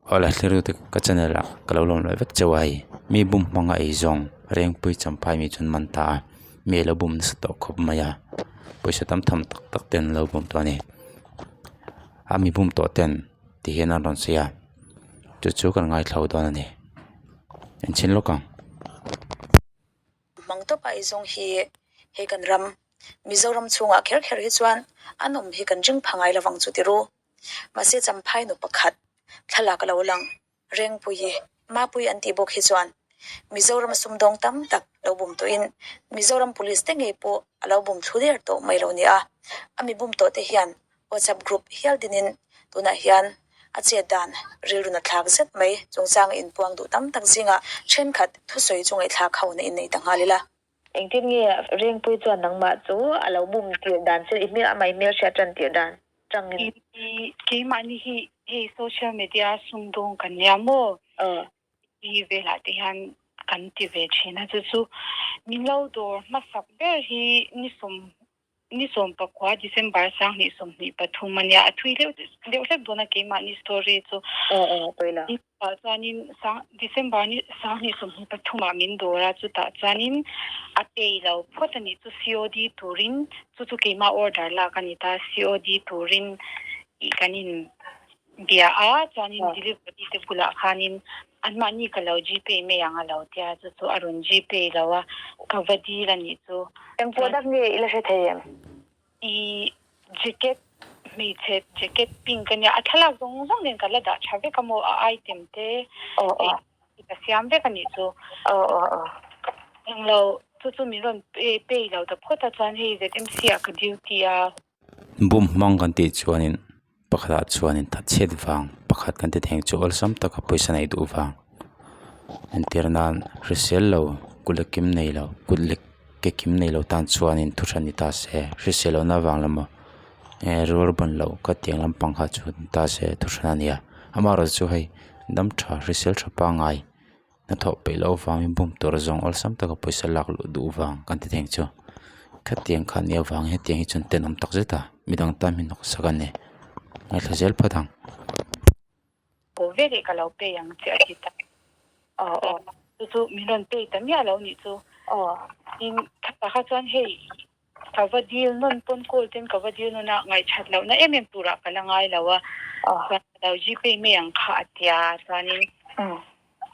Awle thliru te ka channel ah ka lo lawm leh vek chauh a hei mi bum hmanga ei zawng Rengpui Champhai mi chuan man ta a mi a lo bum nasa tawh khawp mai a pawisa tam tham tak tak te an lo bum tawh a ni a mi bum tawh ten ti hian an rawn sawi a chu chu kan ngaithla dawn a ni enchhin lawk ang. Hmang tawp a ei zawng hi he kan ram Mizoram chhungah kher kher hi chuan an awm hi kan ring pha ngai lovang chu ti ru. Mahse Champhai nu pakhat thlalak a lo lang Rengpui Mapui an tih bawk hi chuan Mizoram sumdawng tam tak lo bum tawhin Mizoram Police te ngei pawh a lo bum thlu der tawh mai lo nia. A mi bum tawh te hian WhatsApp group hial dinin tunah hian a chet dan rilru na thlak zet mai chungchanga inpuang duh tam tak zingah thenkhat thusawi chu ngaihthlak ho na innei ta nghal ila. Engtin nge Rengpui chuan nangmah chu a lo bum tirh dan che i hmel amah i hmel hriat tan tirh dan tangin? Keimahni hi hei social media sumdawng kan nia maw? Ti velah te hian kan ti ve thin a, chu chu min lo dawr hmasak ber hi ni sawm Ni 14 December 2023 a nia, a thui deuh deuh hlek dawn a keimahni story chu. Aw aw pawi lo. Ah chuanin sang December ni 2023 ah min dawr a, chutah chuanin a pay lo phawt a nih chu COD turin chu chu keimah order lak a ni ta, COD turin ih kan in bia a, chuanin delivery te bulah khanin anmahni ka lo gpay mai ang a lo tia, chu chu a rawn gpay lo a, ka va dil a nih chu. Eng product nge i la hre thei em? I jacket, hmeichhe jacket pink a nia, a thlalak zawng zawng nen ka la dah tha vek a maw, a item te ka siam vek a nih chu. Englo, chu chu min rawn pay lo ta phawt a, chuan hei ZMC ah ka duty a. Bum hmang kan tih chuanin pakhatah chuanin thatchhiat vang pakhat kan ti thei ang chu awlsam taka pawisa neih duh vang entir nan hrisel lo kut leh kim nei lo kut leh ke kim nei lo tan chuanin thu hran ni ta se hrisel lohna vang emaw eh rual ban loh ka tiang lampang kha chu ni ta se thu hran a ni a amaherawhchu chu hei dam tha hrisel tha pangngai Hnathawh peih loh avangin bum tur zawng awlsam taka pawisa lak luh duh vang kan ti thei ang chu. Khatiang kha nia vang hetiang hi chuan tenawm tak zet a, midang tan min hnawksak a ni. Ngaithla zel phawt ang. Aw ve leh ka lo pay ang che a ti ta. Aw chu chu min rawn pay ta miah lo nih chu. Tin khatah kha chuan hei Ka va dil nawn pawn call ten ka va dil nawn a, ngaihthat lohna em em turah ka la ngai lo a, chuan ka lo gpay mai ang kha a tia, chuanin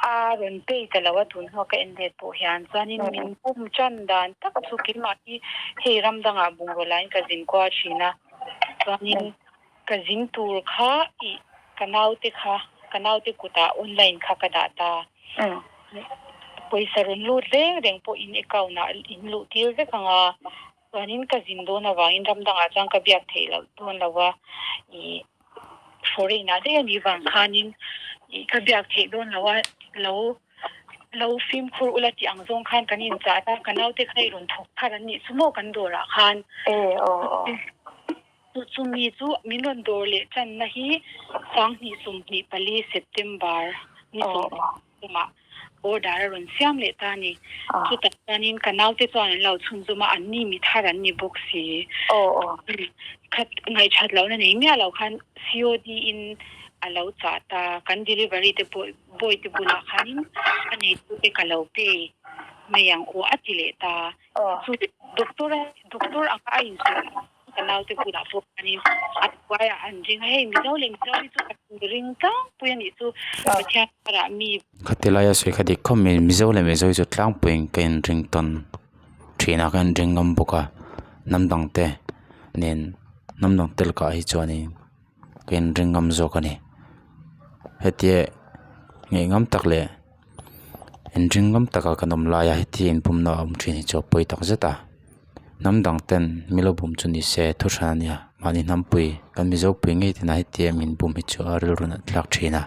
a rawn pay ta lo a tun hnuah ka en let pawh hian, chuanin min bum tan dan tak chu keimah hi hei ram dangah bungraw lain ka zin kual thin a, chuanin ka zin tur kha ih ka naute kha ka naute kutah online kha ka dah ta. Pawisa rawn lut reng reng pawh in account ah in luh tir vek ang a, chuanin ka zin dawn avangin ram dangah chuan ka biak theih loh dawn lo a, ih foreign ah daih a nih vang khanin ih ka biak theih dawn lo a, lo lo fimkhur ula tih ang zawng khan kan inchah a, ka naute kha i rawn thawk thar an nih chu maw kan dawrah khan. Chu chumi chu min rawn dawr leh channa hi 2024 September ni 30 ah order a rawn siam leh ta a ni. Chutah chuanin ka naute chuan an lo chhunzawm a, anni mi thar an ni bawk si. Khat ngaihthat lohna nei miah lo khan COD in a lo chah ta, kan delivery te boy te bulah khanin a neitute ka lo pay mai ang aw a ti leh ta. Chu doctor doctor anga a insawi. Ka naute bulah pawh khanin a hnuaiah an ring a, hei Mizo leh Mizo hi chu kan ring tlangpui a nih chu Pathian karah mi. Khati laia sawi kha dik khawp mai, Mizo leh Mizo hi chu tlangpuiin ka inring tawn thin a, ka inring ngam bawk a, hnam dang te nen hnam dang te lakah hi chuanin ka inring ngam zawk a ni. Hetia ngaih ngam tak leh inring ngam taka kan awm laia hetia inpumna a awm thin hi chu a pawi tak zet a. Hnam dang ten milo bum chu ni se thu hran a nia mahni hnampui kan mizo pui ngei te na hetia min bum hi chu a rilru nat thlak thin a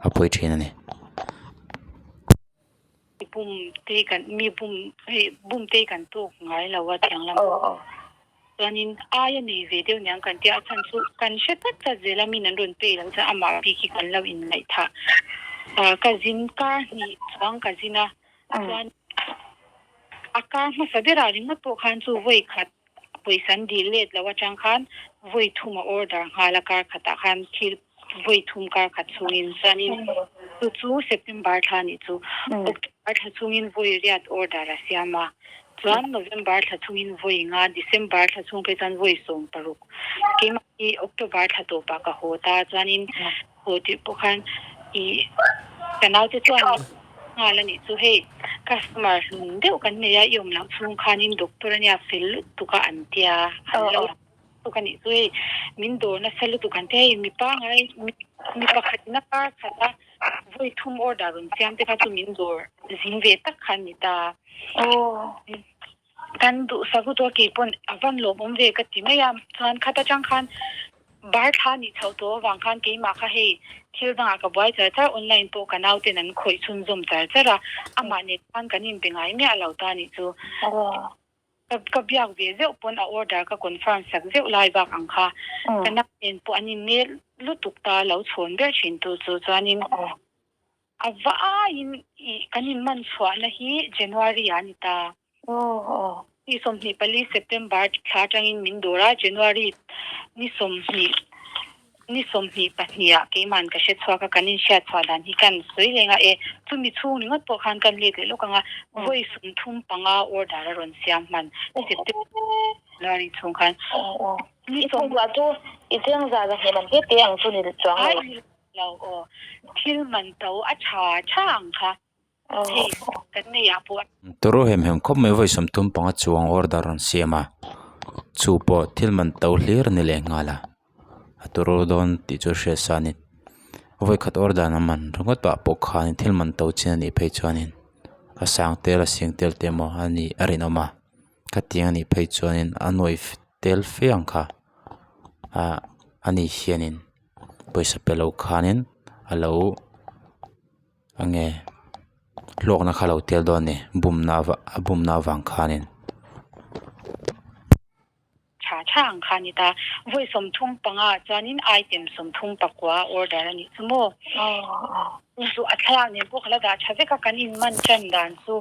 a pawi thin a ni. Bum te kan mi bum hei bum te kan tuk ngai lo a thiang lam chuanin aia nei ve deuh niang kan tia a chhan chu kan hre tlat tlat zel a min an rawn pay lo chuan amah bik hi kan lo inngaihthah ka zin kar hnih chuang ka zin a chuan A kar hmasa berah ringawt pawh khan chu vawi khat pawisa an dil let lo atang khan vawi thum a order nghal a, kar khatah khan thil Vawi thum kar khat chhungin chuanin chu chu September thla nih chu October thla chhungin vawi riat order a siam a, chuan November thla chhungin vawi nga, December thla chhung phei chuan vawi 16. Keimah hi October thla tawpah ka haw ta chuanin haw tih pawh khan ih ka naute chuan nghal a nih chu hei customer hlun deuh kan nei a i awm loh chhung khanin doctor ania fel lutuk a an tia an lo lutuk a nih chu hei min dawr nasa lutuk an tia hei mi pangai mi pakhat in a kar khat a vawi thum order rawn siam te kha chu min dawr zing ve tak kha an ni ta. Kan duhsak lutuk a keipawn a van lawmawm ve ka ti mai a chuan khat atang khan bar thla nih chhoh tawh avang khan keimah kha hei thil dangah ka buai char char online pawh ka nauten an khawih chhunzawm char char a amah nen khan kan inbe ngai miah lo ta nih chu. Ka biak ve zeuh pawn a order ka confirm sak zeuh lai bak ang kha. Ka nau nen pawh an innel lutuk ta lo chhawn ber thin tu chu chuanin a va aiin ih kan inman chhuahna hi January ah a ni ta. Ni 24 September thla atangin min dawr a, January ni 20 Ni 22 ah keiman ka hre chhuak a, kan inhriat chhuah dan hi kan sawi leng a, e chumi chhung ringawt pawh khan kan let leh lawk ang a, vawi 35 order a rawn siam hman September January chhung khan ni sawm I chu i cheng zah zah hnem an te te ang chu ni chuang lo. Lo aw, thil man to a tha tha ang kha hei kan nei ah pawh. Turu hem hem khawp mai vawi 35 chuang order rawn siam a, chu pawh thil man to hlir a ni leh nghal a, a turu dawn tih chu hriat sa a ni. Vawi khat order a man ringawt pah pawh khan thil man to chin a nih phei chuanin a sang tel a sing tel te emaw a nih a rinawm a, khatiang a nih phei chuanin a nuai tel fe ang kha ah ani hianin pawisa pe lo khanin a lo. Enge hlawkna kha lo tel dawn a ni bumna a bumna avang khanin. Tha tha ang kha a ni ta. Vawi 35 ah chuanin item 39 order a nih chu maw. Chu a thlalak nen pawh ka la dah tha vek a kan in man tan dan chu.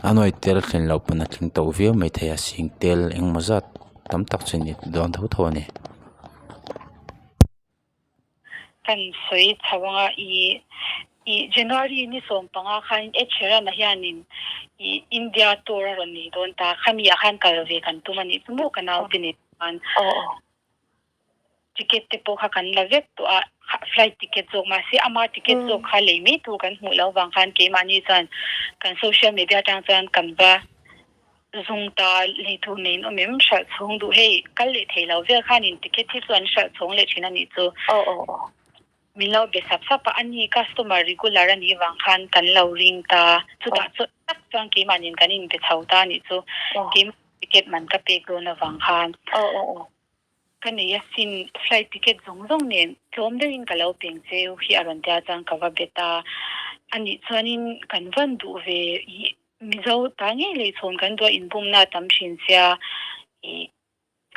A nuai tel thleng loh pawn a thleng tawh viau mai thei a sing tel engemaw zat tam tak chu a ni dawn tho tho a ni. Kan sawi chho anga i i January ni 15 khan Ed Sheeran a hianin i India tour a rawn nei dawn ta khami ah khan kal ve kan tum a nih chu maw ka naute nen chuan ticket te pawh kha kan la vek tawh a flight ticket zawk mahse ama ticket zawk kha lei mai tur kan hmuh loh vang khan keimahni chuan kan social media atang chuan kan va Zung ta lei tur neiin awm em? Hralh chhawng duh hei kal leh thei lo vel khanin ticket hi chu an hralh chhawng leh thin a nih chu. Min lo be sap sap a, ani customer regular a nih vang khan kan lo ring ta. Chutah chu tak chuan keimahniin kan inbe chho ta a nih chu. Keimah ticket man ka pek dawn avang khan. Ka nei asin, flight ticket zawng zawng nen tlawm deuhin ka lo peng cheu hi a rawn tia chuan ka va bet a. Anih chuanin kan van duh ve ih Mizo ta ngei lei chhawn kan duh a inbumna a tam thin sia ih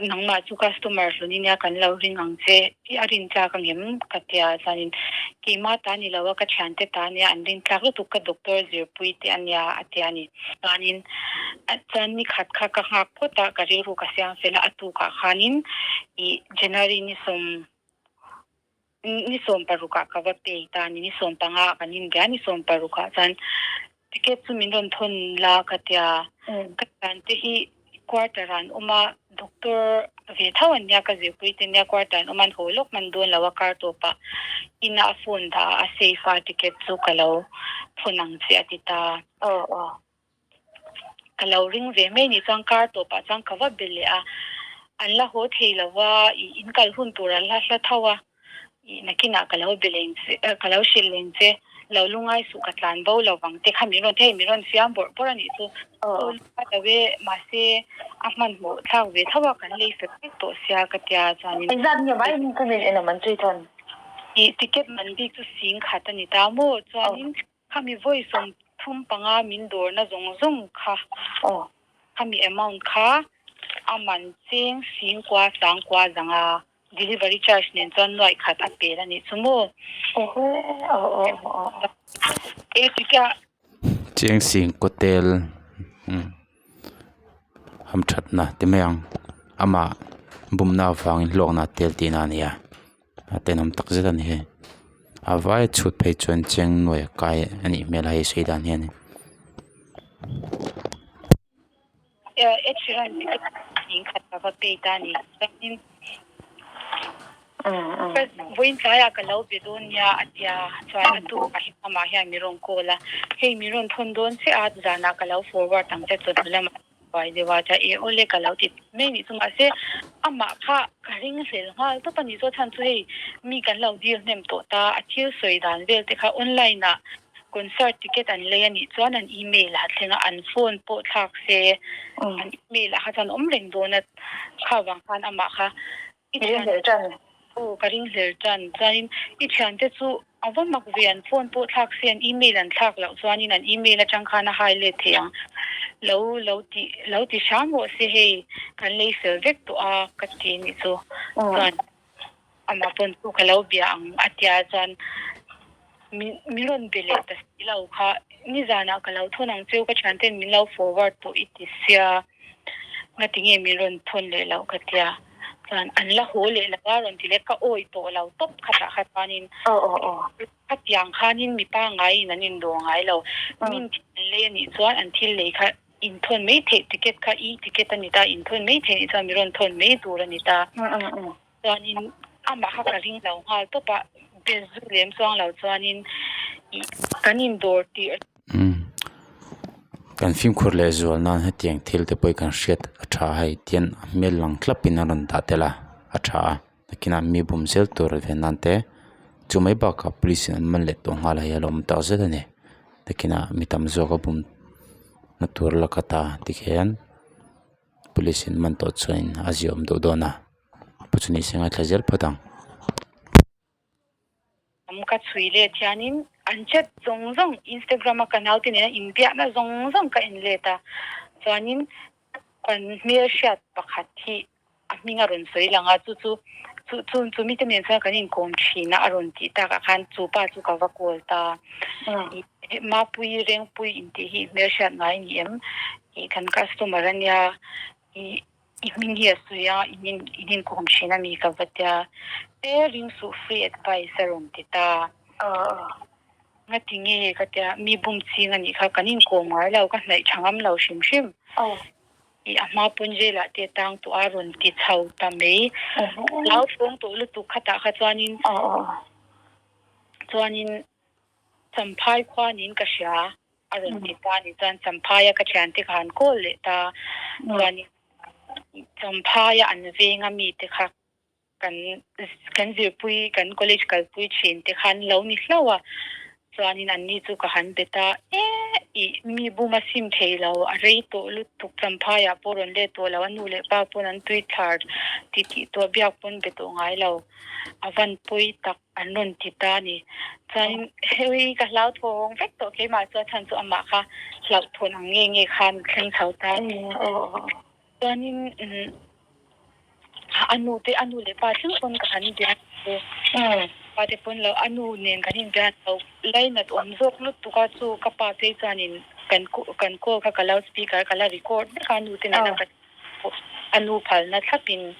nangmah chu customer hlun nia kan lo ring ang che i a rin tlak angem ka tia chuanin keimah ta ni lo a ka thiante ta nia an rin tlak lutuk ka doctor zirpui te ania a tia ni. Chuanin chuan ni khat kha ka nghak phawt a ka rilru ka siam fel a a tukah khanin ih January ni sawm Ni 16 ah ka va pay ta a ni, ni 15 ah kan inbia, ni 16 ah chuan ticket chu min rawn thawn la ka tia, ka thiante hi quarter ah an awm a, doctor ve tho an nia ka zirpui te nia quarter an awm a, an haw lawk hman dawn lo a kar tawp ah inah a phone dah a, a safe a ticket chu ka lo thawn ang che a ti ta. Ka lo ring ve mai ni chuan kar tawp ah chuan ka va be leh a, an la haw thei lo va, ih in kal hun tur an la hla tho a, ih nakinah ka lo be leng che, ka lo hrilh leng che, lo lungai suh ka tlan bo lo vang te kha min rawn thei, min rawn fiam bawrh bawrh a nih chu. Aw lungai lo e, mahse a hmanhmawh thlak ve tho a, kan lei fek vek tawh sia ka tia chuanin. Engzat nge mai in ka nen enawm an chhui thawn? Ih ticket man bik chu 10,000 a ni ta maw, chuanin Khami vawi 35 min dawrna zawng zawng kha khami amount kha a man cheng 9,000 9,500 delivery charge nen chuan 100,000 a pel a nih chu maw? E tikah. Cheng sing kaw tel hamthatna ti mai ang amah bumna avangin hlawkna tel tihna a ni a. A tenawm tak zet a ni hei. A vai chhut phei chuan cheng nuai a kai a nih hmel a hei sawi dan hian in. Ed Sheeran khat ka va pay ta a ni. Chuanin vawiin tlaiah ka lo be dawn nia a tia chuan a tukah hi amah hian min rawn call a, hei min rawn thawn dawn che a zanah ka lo forward ang che chawhnu lamah buai deuh a chuan e awle ka lo ti mai nih chu mahse amah kha ka ring hlel nghal tawp a nih chu a chhan chu hei mi kan lo deal hnem tawh ta a thil sawi dan vel te kha online ah Concert ticket an lei a nih chuan an email ah thleng a, an phone pawh thlak se an email ah kha chuan awm reng dawn a, kha vang khan amah kha i thian aw ka ring hlel tan chuanin i thiante chu a va mak ve an phone pawh thlak se an email an thlak loh chuanin an email atang khan a hai let thei ang lo lo ti lo ti hram rawh se hei kan lei fel vek tawh a ka ti nih chu chuan Amah pawn chu ka lo bia ang a tia chuan min min rawn be leh ta si lo kha nizanah ka lo thawn ang cheu ka thianten min lo forward tawh i ti sia ngati nge min rawn thawn leh loh ka tia chuan an la haw leh lo a rawn ti leh ka awih tawh lo tawp khatah kha chuanin khatiang khanin mi pangaiin an indawr ngai lo min thil an lei anih chuan an thil lei kha inthawn mai theih ticket kha e ticket a ni ta inthawn mai theih nih chuan mi rawn thawn mai tur a ni ta. Chuanin amah kha ka ring lo nghal tawp a, be zu lem chuang lo chuanin ih kan indawr tih. Umm kan fimkhur leh zual nan hetiang thil te pawh hi kan hriat a tha a hei tihian a hmel lang thlap in a rawn dah tel a a tha a nakinah mi bum zel tur ve nan te chu mai bakah police in an man leh tawh nghal a hei a lawm tak zet a ni nakinah mi tam zawk a bum na tur laka ta tikhian. Police in man tawh chuan a ziahawm deuh dawn a pu chu nise ngaithla zel phawt ang. Am ka chhui let hianin an chat zawng zawng Instagram a ka naute nena inbiakna zawng zawng ka en let a chuanin kan hmelhriat pakhat hi a hming a rawn sawi lang a chu chu chu chu chu mite nen chuan kan inkawm thin a a rawn tih takah khan chu pa chu ka va call ta Mapui Rengpui intih hi hmelhriat ngai ni em? Ih kan customer a nia, ih i hming hi a sawi a, in in in inkawm thin a mi ka va tia. Te ring suh free advice a rawn ti ta. Ngati nge ka tia, mi bum ching a nih kha, kan inkawm ngai lo, ka hnaih tha ngam lo hrim hrim. Ih a hma pawn jail ah te tang tawh a rawn ti chho ta mai. Hlauthawng tawh lutuk khatah kha chuanin chuanin Champhai khua niin ka hria a rawn ti ta a ni chuan Champhaia ka thiante kha han call leh ta chuanin Champhaia an venga mite kha kan kan zirpui kan college kalpui thin te khan lo ni hlauh a chuanin an ni chu ka han bet a e ih mi bum a sim thei lo a rei tawh lutuk Champhaiah pawh rawn let tawh lo a nu leh pa pawn an tui thlar ti tih tawh biak pawn be tawh ngai lo a van pawi tak. An rawn ti ta a ni. Chuanin hei ka hlauthawng vek tawh keimah chu a chhan chu amah kha hlauhthawn ang nge nge khan thleng chho ta. Chuanin a nu te a nu leh pa thleng pawn ka han bia che. Pa te pawn lo a nu nen kan inbia lo lainat awm zawk lutuk a chu ka pa phei chuanin kan kan call kha ka loud speaker ka la record vek a nu te nena ka a nu phalna thlapin.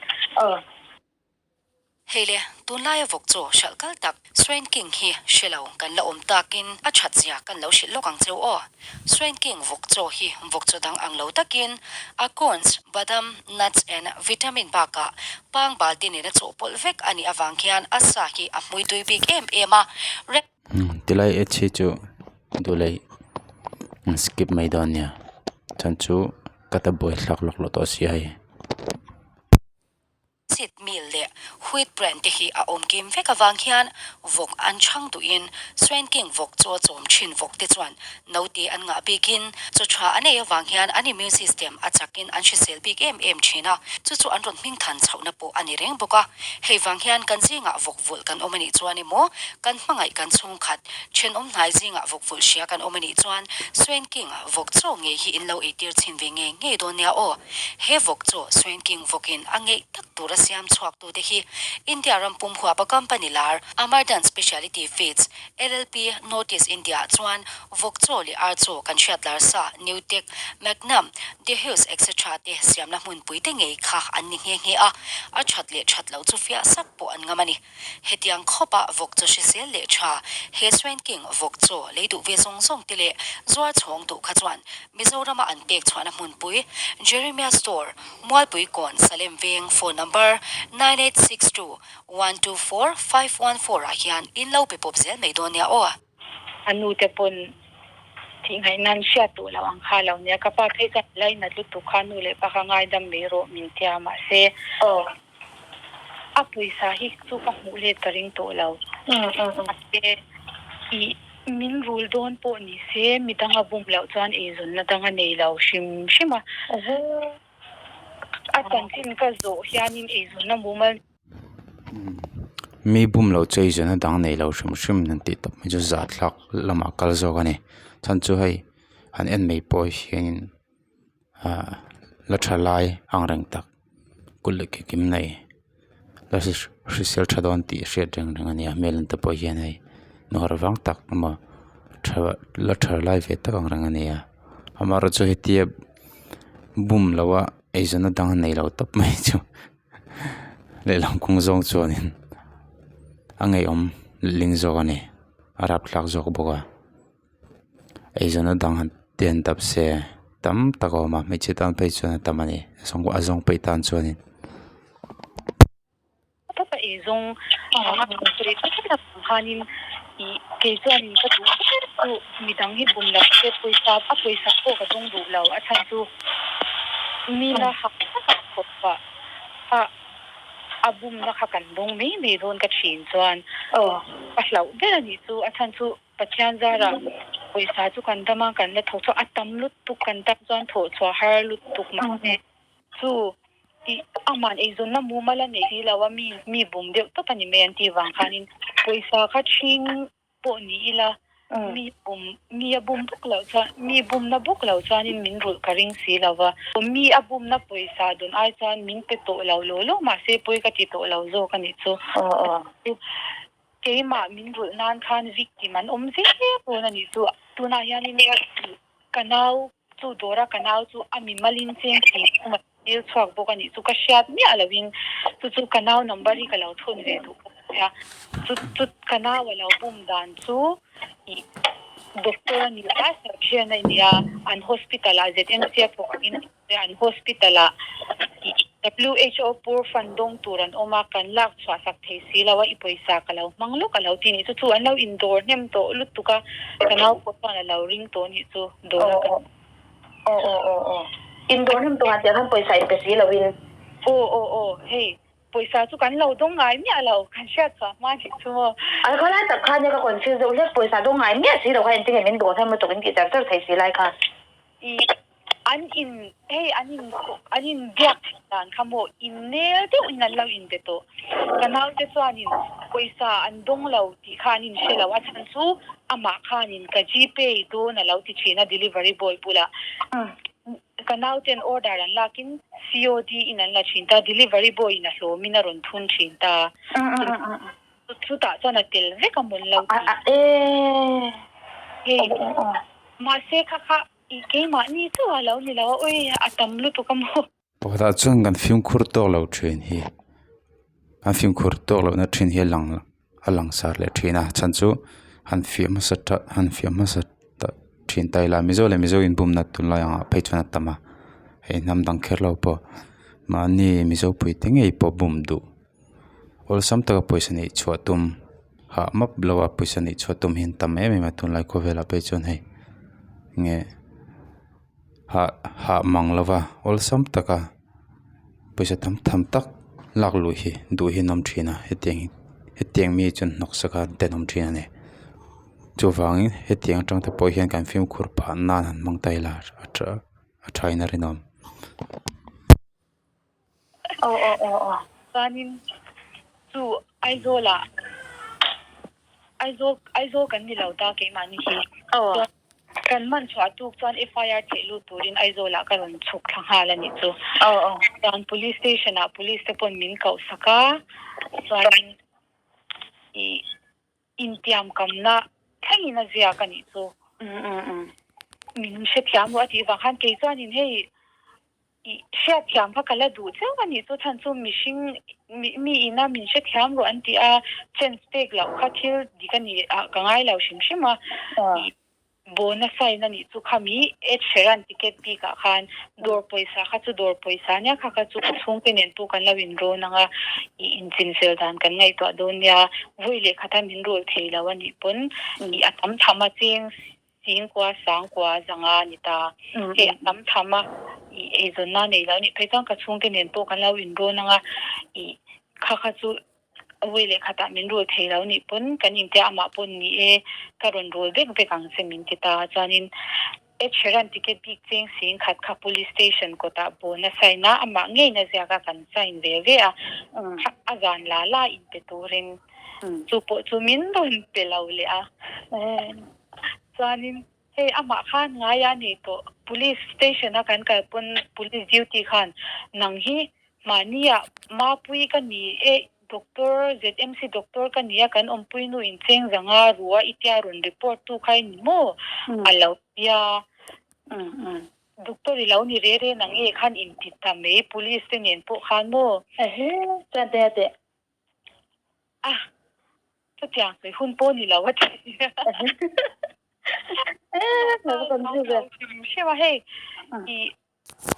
Hei le, tunlaia vawk chu hralh kal tak Swain King hi hre lo kan la awm takin a that zia kan lo hrilh lawk ang cheu aw. Swain King vawk chaw hi vawk chaw dang ang lo takin acorns, badam, nuts and vitamin bakah pangbal te nena chawhpawlh vek a nih avang hian a sa hi a hmui tui bik em em a. Tilai ads hi chu duhlei skip mai dawn nia chuan chu ka ta buai thlak lawk loh tawh si a hei. Seed meal leh wheat bran te hi a awm kim vek avang hian vawk an chhang duhin Swain King vawk chu a chawm thin vawk te chuan naute an ngah bikin chaw tha an ei avang hian an immune system a chakin an hrisel bik em em thin a, chu chu an rawn hming than chhohna pawh a ni reng bawk a. Hei vang hian kan zingah vawk vulh kan awm a nih chuan emaw kan hmangaih kan chhungkhat thenawm hnai zingah vawk vulh hria kan awm a nih chuan Swain King vawk chaw ngei hi in lo eitir chhin ve ngei ngei dawn nia aw. He vawk chu Swain King vawkin a ngeih tak tura siam chhuak tute hi India ram pum huapa company lar Amardan Speciality Feeds, LLP, North East India chuan vawk chaw leh ar chaw kan hriat lar sa Nutec, Magnum, De Heus etc te siamna hmunpui te ngei kha an ni nghe nghe a, a that leh that loh chu fiah sak pawh an ngam a ni. Hetiang khawpa vawk chaw hrisel leh tha he Swine King vawk chaw lei duh ve zawng zawng te leh zuar chhawng duh kha chuan Mizorama an pek chhuahna hmunpui Jeremiah Store, Mualpui Kawn, Salem Veng, phone number, 9862 124 514 ah hian in lo pe pawp zel mai dawn nia aw. A nu te pawn tih ngaih nan hriat duh loh ang kha lo nia, ka pa phei chuan lainat lutuk kha nu leh pa kha ngaidam mai rawh min tia mahse a pawisa hi chu ka hmuh let ka ring tawh lo. Mahse ih min rul dawn pawh ni se midang a bum loh chuan eizawnna dang a nei lo hrim hrim a. A chanchin ka zawh hianin eizawnna mumal Mi bum loh chu eizawnna dang nei lo hrim hrim an tih tawp mai chu zahthlak lamah kal zawk a ni. Chhan chu hei han en mai pawh hianin ah la tha lai ang reng tak kut leh ke kim nei la hrisel tha dawn tih hriat reng reng a ni a hmel en te pawh hian hei nuar vang tak emaw tha la tha lai ve tak ang reng a ni a amaherawhchu hetia bum loh a eizawnna dang a nei lo tawp mai chu. Lehlam kawng zawng chuanin a ngeiawm ling zawk a ni a rapthlak zawk bawk a eizawnna dang han te han dap se tam tak a awm a hmeichhe tan phei chuan a tam a ni a zawng peih tan chuanin. Taka eizawng khanin ih kei chuanin ka duh ber chu midang hi bum lo se pawisa a pawisa pawh ka dawng duh lo a chhan chu mina hak taka khawp a. A a bumna kha kan dawng mai mai dawn ka thin chuan ka hlauh ber a nih chu a chhan chu Pathian zarah pawisa chu kan dam a kan la thawk chhuak a tam lutuk kan dam chuan thawh chhuah har lutuk mahse chu tih aman eizawnna mumal a neih si lo a mi mi bum deuh tawp a ni mai an tih vang khanin pawisa kha ṭhing pawh ni ila, mi bum, mi a bum bawk loh chuan, mi bumna bawk loh chuanin min rulh ka ring si lo va. Mi a bumna pawisa dawn ai chuan min pe tawh lo law law mahse pawi ka ti tawh lo zawk a nih chu. Keimah min rulh nan khan victim an awm zel dawn a nih chu. Tunah hianin ka nau Chu dawra ka nau chu a mimalin cheng thei thung a thil chhuak bawk a nih chu ka hriat miah loin chu chu ka nau number hi ka lo thun ve duh bawk sia. Chu chu ka nau a lo bum dan chu ih doctor a ni a, surgeon a nia, an hospital ah ZMC a thawk angin an hospital ah ih WHO poor fund dawng tur an awm a, kan lak chhuah sak thei si lo a, i pawisa ka lo hmang lawk a lo ti nih chu chu an lo indawr hnem tawh lutuk a, ka nau pawh chuan a lo ring tawh nih chu dawr a kan. Aw aw aw aw indawr hnem tawh ah tiang khan pawisa in pe si lo in. Aw aw aw hei pawisa chu kan lo dawng ngai miah lo kan hriat chhuah hma nih chu maw. Ai khaw lai tak khan nia ka confuse deuh hlek pawisa dawng ngai miah si lo kha engtin nge min dawr hnem lutuk in tih char char thei si lai kha. I An in hei an in an in biak theih dan kha maw in nel deuh in an lo in be tawh. Ka naute chuanin pawisa an dawng lo tih kha an in hre lo a chhan chu amah khanin ka gpay dawn a lo ti thin a delivery boy bulah. Ka nauten order an lakin COD in an la thin ta delivery boy in a hlawmin a rawn thun thin ta. Chutah chuan a tel vek a mawn lo tih. Hei mahse kha kha I keimahni chauh a lo ni lo a, ui a tam lutuk a maw? Pakhatah chuan kan fimkhur tawk lo thin hi an fimkhur tawk lohna thin hi a lang a langsar leh thin a chhan chu han fiah hmasa tha han fiah hmasa ta thin ta ila mizo leh mizo inbumna tunlai angah phei chuan a tam a hei hnam dang kher lo pawh mahni mizo pui te ngei pawh bum duh awlsam taka pawisa neih chhuah tum hah map lo a pawisa neih chhuah tum hi an tam em em a tunlai khawvelah phei chuan hei nge hah hah mang lova awlsam taka pawisa tam tham tak lak luh hi duh hi an awm thin a hetiang hi hetiang mi chuan hnawksak a tenawm thin a ni chuvangin hetiang atang te pawh hian kan fimkhur phah nan han hmang ta ila a tha a thain a rinawm. Aw aw aw aw. Chuanin chu Aizawlah Aizawl Aizawl kan ni lo ta keimahni hi. Aw. Chuan kan man chhuah tuk chuan FIR theih lut turin Aizawlah ka rawn chhuk thla nghal a nih chu. Aw aw. Chuan Police Station ah Police te pawn min koh sak a. Chuanin i intiamkamna thlengin a ziak a nih chu. Min hrethiam rawh a tih vang khan kei chuanin hei i hriatthiam kha ka la duh cheu a nih chu chhan chu mihring mi ina min hrethiam rawh an ti a, chance pek loh kha thil dik a ni ah ka ngai lo hrim hrim a. Bona sign a nih chu khami Ed Sheeran ticket bik ah khan dawr pawisa kha chu dawr pawisa nia kha kha chu ka chhungte nen pawh kan lo inrawn ang a, i inchinfel dan kan ngaihtuah dawn nia, vawi leh khata min rawl thei lo a nih pawn i a tam tham a cheng singkua sangkua zanga a ni ta, hei a tam tham a i eizawnna nei lo a nih phei chuan ka chhungte nen pawh kan lo inrawn ang a, i kha kha chu Vawi leh khatah min rul thei lo nih pawn kan intia amah pawn ni e, ka rawn rul vek vek ang che min ti ta. Chuanin Ed Sheeran ticket bik cheng sing khat kha Police Station kawtah bawn a sign a, amah ngeiin a ziak a, kan sign ve ve a, a zan la la inpe turin chu pawh chu min rawn pe lo leh a. Chuanin hei amah khan ngai a nei tawh, Police Station a kan kal pawn Police duty khan nang hi Mahnia Mapui ka ni e, Doctor, ZMC Doctor ka nia, kan awmpui nu in cheng zanga rua i tia rawn report tu kha i ni maw? A lo tia. Doctor i lo ni re re nang e khan in ti ta mai, Police te nen pawh khan maw? Ehe, chuan te a teh. A, chutiang sawi hun pawh ni lo a ti. Eh, ka confuse e. Hrim hrim a hei, i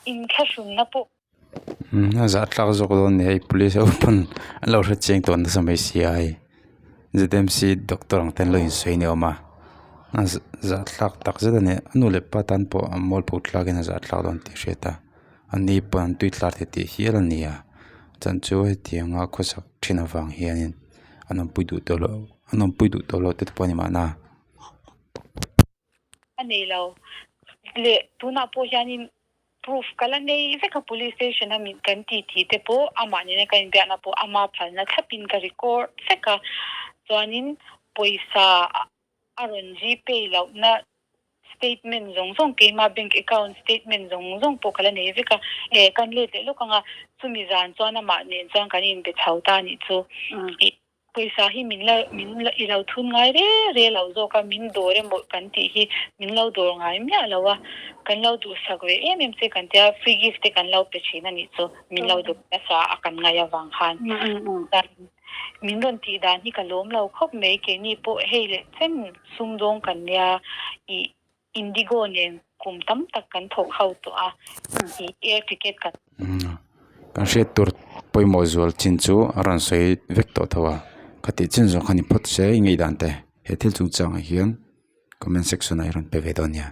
Inthlahrunna pawh. A zah tlak zawk dawn ni hei police ho pawn an lo hre chiang tawh nasa mai si a hei Z M C doctor ang te an lo insawi ni awm a a zah thlak tak zet a ni a nu leh pa tan pawh a mualpho thlak in a zah thlak dawn tih a hriat a a ni pawn an tui tlar tih tih hial a ni a chuan chu hetianga khawsak thin avang hianin an awmpui duh tawh loh an awmpui duh tawh loh te pawh a ni mahna. A nei lo. Leh tunah pawh hianin proof ka la nei vek a police station a min kan ti tih te pawh amah nena ka inbiakna pawh ama phalna thlapin ka record vek a. Chuanin pawisa a rawn gpay lohna statement zawng zawng keima bank account statement zawng zawng pawh ka la nei vek a. Eh kan let leh lawk ang a, chumi zan chuan amah nen chuan kan inbe chho ta a nih chu. Pawisa hi min la min la i lo thun ngai re re lo zawk a, min dawr emaw kan tih hi min lo dawr ngai miah lo a, kan lo duhsak ve em em che kan tia free gift te kan lo pe thin a nih chu min lo dawr nasa a kan ngaih avang khan min rawn tih dan hi ka lawm lo khawp mai keini pawh hei leh chen sumdawng kan nia ih Indigo nen kum tam tak kan thawk ho tawh a, ih air ticket kan. Kan hriat tur pawimawh zual chin chu a rawn sawi vek tawh tho a, khatih chin zawng kha ni phawt se i ngaihdan te he thil chungchangah hian comment section ah i rawn pe ve dawn nia.